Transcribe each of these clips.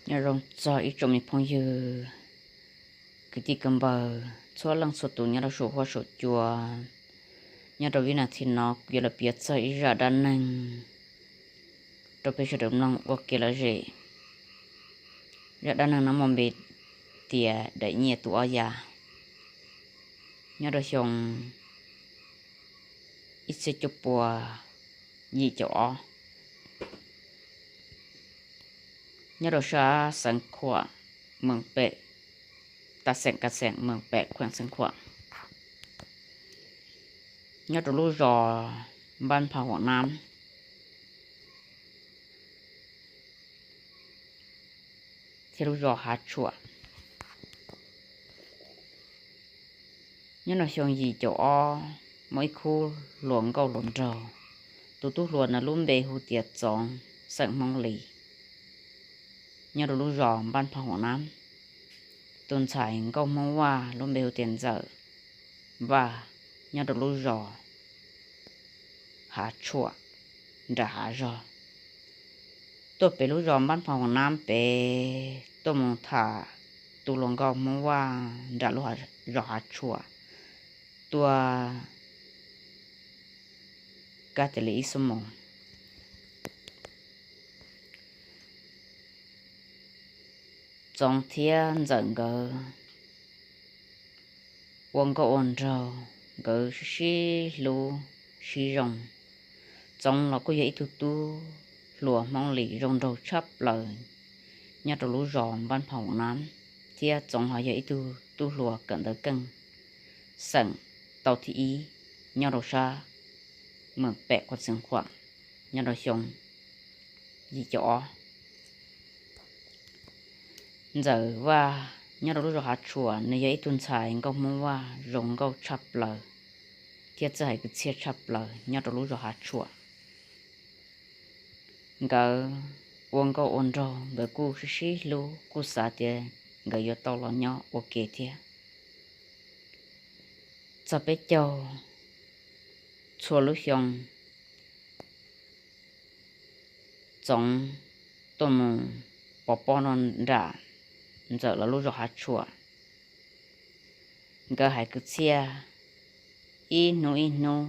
Nyob zoo txog ib tsoom me phooj ywg, kwv tij kwv npawg txhua leej txhua tus nyob rau saum huab saum cua. Nyob rau vib nas this no kuv yuav los piav txog ib zaj dab neeg rau peb sawv daws mloog ua kev lom zem. Zaj dab neeg no muaj npe tias daim nyiaj tu ob ya. Nyob rau xyoo ib txhiab cuaj pua yim caum ob, nyob rau sab Xeev Khuam, moos Pem, tas xeem Kas Xeem, moos Pem, khueem Xeev Khuam, nyob rau lub zos Npab Pha Huam Nab thiab lub zos Hav Tshuam. Nyob rau xyoo yim caum ob, muaj ib khub hluas nkauj hluas nraug, tus tub hluas ntawd lub npe hu tias Txoov, xeem Hmoob Lis, nyob rau lub zos Npab Pha Huam Nab. Tus ntxhais nkauj Hmoob Vaj lub npe hu tias Ntxawm Vaj, nyob rau lub zos Hav Tshuam, nram Hav Zog. Tuaj pem lub zos Npab Pha Huam Nab pem tuaj mus tham tus hluas nkauj Hmoob Vaj nram lub zos Hav Tshuam tuaj kab tias li ib xuab moos. Txoov thiab Ntxawm nkawd ua nkauj ua nraug, nkawd sib hlub sib zoo. Txoov los kuj yog ib tug tub hluas Hmoob Lis zoo nraug tshaj plaws nyob rau lub zos Npab Pha Huam Nab, thiab Txoov ho yog ib tug tub hluas kawm ntawv keej, xeem tau thib ib, nyob rau sab moos Pem, khueem Xeev Khuam, nyob rau xyoo yim caum ob. Ntxawm Vaj nyob rau lub zos Hav Tshuam, nws yog ib tug ntxhais nkauj Hmoob Vaj zoo nkauj tshaj plaws thiab txawj hais kwv txhiaj tshaj plaws nyob rau lub zos Hav Tshuam. Nkawd ua nkauj ua nraug, nkawd kuj sib sib hlub, kuj xav tias nkawd yuav tau los nyob ua ke thiab. Txog peb caug txhua lub xyoo, Txoov tuaj mus pov pob nram Ntxawm lawv lub zos Hav Tshuam. Nkawd hais kwv txhiaj ib hnub ib hnub,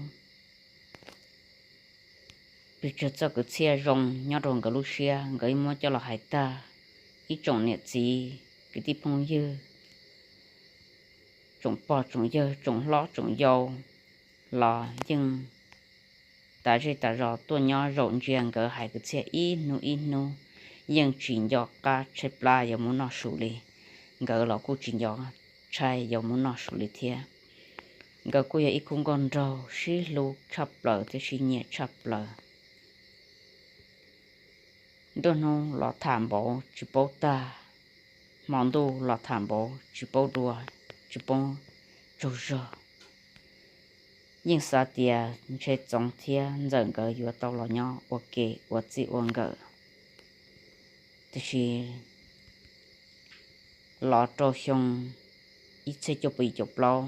pes tsawg txoj kwv txhiaj zoo nyob rau nkawd lub siab, nkawd yeej muab coj los hais tag. Ib tsoom niam txiv kwv tij phooj ywg, tsoom pog tsoom yawg, tsoom hlob tsoom yau los yeej tas zej tas zos tuaj nyob zaum ntsia nkawd hais kwv txhiaj ib hnub ib hnub, yeej tsis nco qab tshaib plab yuav muab noj su li. Nkawd los kuj tsis nco tshaib yuav muab noj su li thiab. Nkawd kuj yog ib khub nkauj nraug sib hlub tshaj plaws thiab sib nyiam tshaj plaws. Nruab hnub los tham npaum tsis paub tag, hmo ntuj los tham npaum tsis paub dua, tsis paub tsaug zog. Yeej xav tias ntshe Txoov thiab Ntxawm nkawd yuav tau los nyob ua ke ua txij ua nkawm. Tiam sis los rau xyoo ib txhiab cuaj pua yim caum plaub,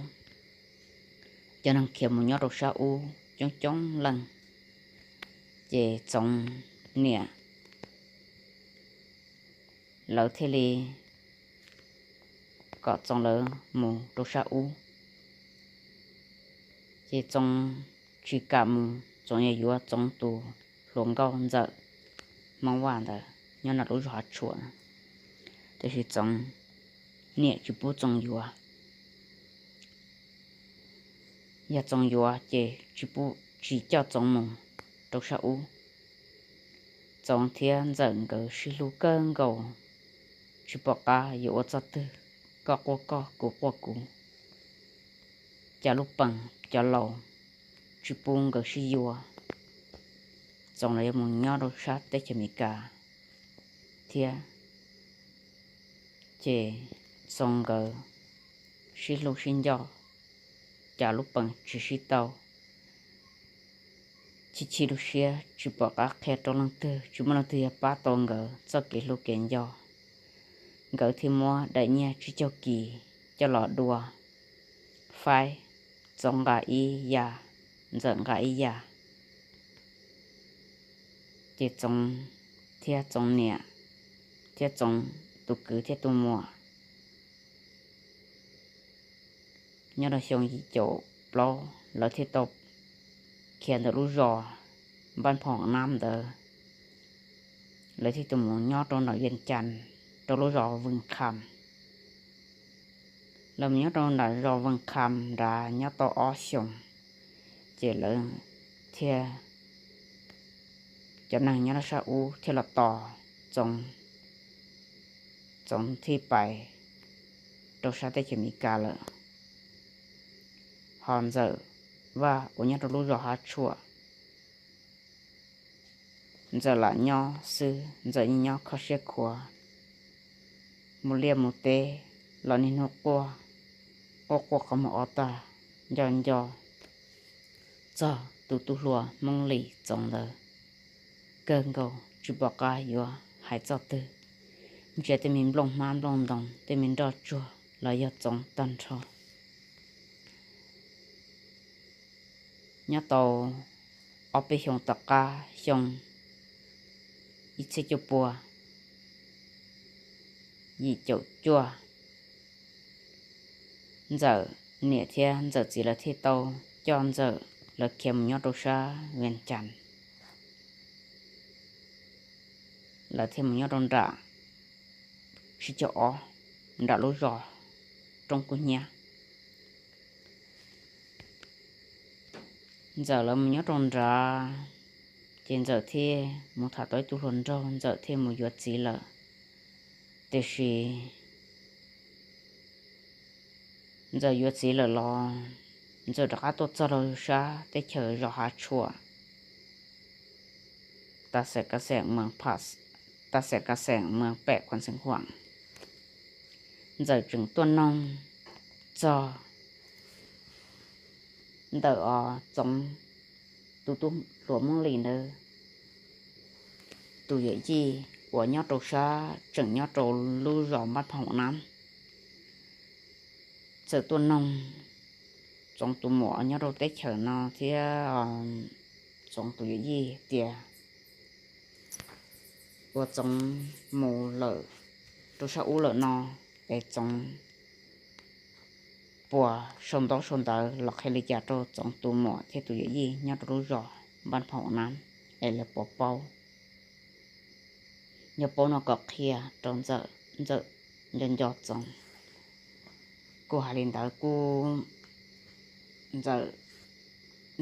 cov neeg khiav mus nyob rau sab ub coob coob leej, ces Txoov niam lawv thiaj li kom Txoov lawv mus rau sab ub. Ces Txoov tsis kam mus, Txoov yuav yuav Txoov tus hluas nkauj Ntxawm Hmoob Vaj ntawd nyob nram lub zos Hav Tshuam, tiam sis Txoov niam tsis pub Txoov yuav. Yog Txoov yuav ces tsis pub, tsis coj Txoov mus rau sab ub. Txoov thiab Ntxawm nkawd sib hlub kawg nkaus, tsis pom qab yuav ua txoj twg, koj quaj koj, kuv quaj kuv, cas lub pees cov laus tsis pub nkawd sib yuav. Txoov los yuav mus nyob rau sab teb chaws Amelikas thiab, ces Txoov nkawd sib hlub sib nco, cas lub pees tsis sib tau. Chim chim lub siab tsis pom qab qhia rau leej twg, tsis muaj leej twg yuav pab tau nkawd txoj kev hlub kev nco. Nkawd thiaj muab daim nyiaj tsib caug kis coj los dua, faib, Txoov nqa ib yam, Ntxawm nqa ib yam. Ces Txoov thiab Txoov niam thiab Txoov tus kwv thiab tus muam nyob rau xyoo yim caum plaub lawv thiaj tau khiav ntawm lub zos Npab Phoo Nab ntawd, lawv thiaj tau mus nyob rau nram Vias Cas, rau lub zos Vees Kham. Lawv mus nyob rau nram zos Vees Kham nrad nyob tau ob xyoos, ces lawv thiaj, cov neeg nyob rau sab ub thiaj los tos Txoov, Txoov thiaj pais rau sab teb chaws Amelikas lawm. Ho Ntxawm Vaj uas nyob rau lub zos Hav Tshuam, Ntxawm lam nyob xwb, Ntxawm yeej nyob kho siab khuav, mus liaj mus teb los niaj hnub quaj, quaj quaj qhov muag ob tag, nco nco txog tus tub hluas Hmoob Lis Txoov ntawd kawg nkaus tsis pom qab yuav hais txoj twg. Ntsia tej me nplooj hmab nplooj ntoos, tej me nroj tsuag los yog Txoov tag nrho. Nyob tau ob peb xyoos tom qab, xyoo ib txhiab cuaj pua yim caum cuaj, Ntxawm niam thiab Ntxawm txiv lawv thiaj tau coj Ntxawm lawv khiav mus nyob rau sab Vias Cas. Lawv thiaj mus nyob rau nram tsib caug ob, nram lub zos Roob Kub Hnyiab. Ntxawm lawv mus nyob rau nrad, ces Ntxawm thiaj mus tham tau ib tug hluas nraug, Ntxawm thiaj mus yuav txiv lawm. Tiam sis Ntxawm yuav txiv lawm los Ntxawm rov qab tuaj txog rau sab teb chaws zos Hav Tshuam, tas xeem kas xeem, tas xeem kas xeem, mees pem khuam xeem huam. Ntxawm tseem tuaj noog txog ntawm os Txoov tus tub hluas Hmoob Lis ntawd tus yawm yij uas nyob rau sab, tseem nyob rau lub zos Npab Phoo Nab. Txawm tuaj noog Txoov tus muam nyob rau teb chaws no thiab Txoov tus yawm yij tias ua Txoov mus lawm rau sab ub lawm no, es Txoov puas sau ntaub sau ntawv los qhia li cas rau Txoov tus muam thiab tus yawm yij nyob rau lub zos Npab Phoo Nab, es lawv puas paub. Yog paub no kom qhia rau Ntxawm, Ntxawm nco nco Txoov. Kuj hais li ntawd kuj, Ntxawm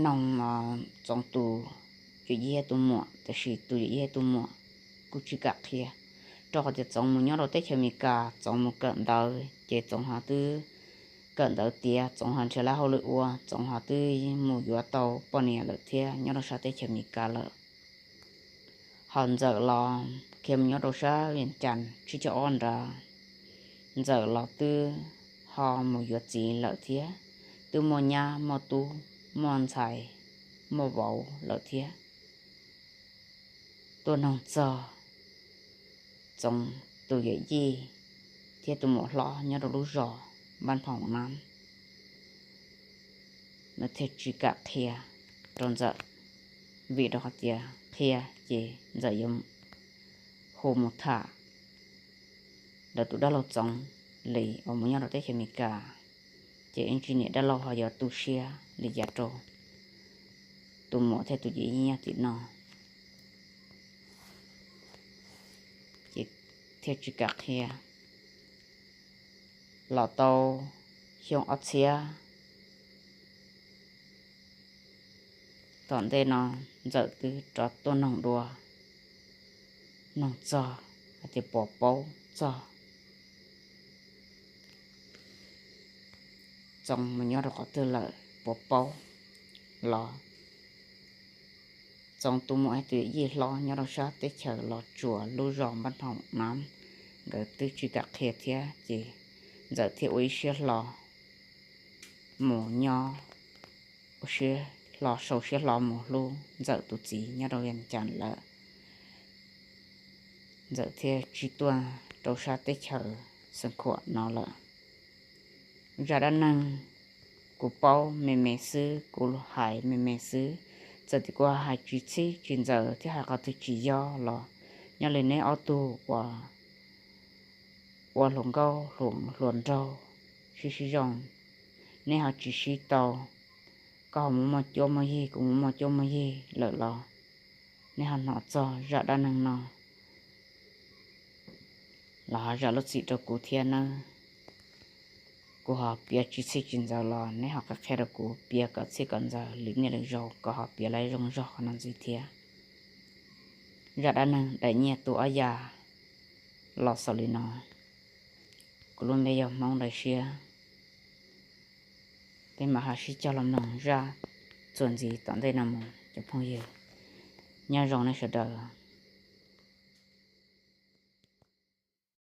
noog Txoov tus yawm yij tus muam, tiam sis tus yawm yij tus muam kuj tsis kam qhia, rau qhov tias Txoov mus nyob rau teb chaws Amelikas, Txoov mus kawm ntawv, ces Txoov ho twb kawm ntawv tiav, Txoov ho nrhiav lab hauj lwm ua, Txoov ho twb mus yuav tau poj niam lawm thiab nyob rau sab teb chaws Amelikas lawm. Ho Ntxawm los khiav mus nyob rau sab Vias Cas tsib caug ob nrad, Ntxawm los twb ho mus yuav txiv lawm thiab, twb muaj nyab muaj tub, muaj ntxhais muaj vauv lawm thiab. Tuaj noog txog Txoov tus yawm yij thiab tus muam hlob nyob rau lub zos Npab Phoo Nab, nws thiaj tsis kam qhia rau Ntxawm, vim rau qhov tias qhia ces Ntxawm yuav hu mus tham lawv tus dab laug Txoov Lis uas mus nyob rau teb chaws Amelikas, ces ib ntsis niam dab laug ho yuav tu siab li cas rau tus muam thiab tus yawm yij nyob tim no. Ces thiaj tsis kam qhia. Los tau xyoo ob txhiab tom ntej no, Ntxawm twb rov tuaj noog dua, noog txog hais tias puas paub txog Txoov mus nyob rau qhov twg lawm, puas paub los. Txoov tus muam thiab tus yawm yij hlob nyob rau sab teb chaws Los Tsuas lub zos Npab Phoo Nab, nkawd twb tsis kam qhia thiab, ces Ntxawm thiaj ua ib siab hlo mus nyob, ua siab hlo, sau siab hlo mus hlub Ntxawm tus txiv nyob rau Vias Cas lawm. Ntxawm thiaj tsis tuaj rau sab teb chaws Xeev Khuam no lawm. Zaj dab neeg kuv paub me me xwb, kuv hais me me xwb. Txawm tias kuv hais tsis txhib tsis ntxaws thiab hais qhov twg tsis yog los, nyob li neb ob tug uas ua hluas nkauj hluas nraug sib sib zoo, neb ho tsis sib tau, koj ho mus muaj cuab muaj yig, kuv mus muaj cuab muaj yig lawm los neb ho hnov txog zaj dab neeg no los ho zam lub txim rau kuv thiab nawb. Kuv ho piav tsis txhij tsis ntxaws los neb ho qhia qhia rau kuv piav kom txhij kom ntxaws li niaj li zaus kom ho piav lawv zoo zog qhov no ntxiv thiab. Zaj dab neeg daim nyiaj tu ob yas los xaus li no. Kuv lub npe yog Hmoob Daws Siab. Peb mam ho sib cog los mloog zaj txuas ntxiv tom ntej no mus cov phooj ywg. Nyob zoo nej sawv daws.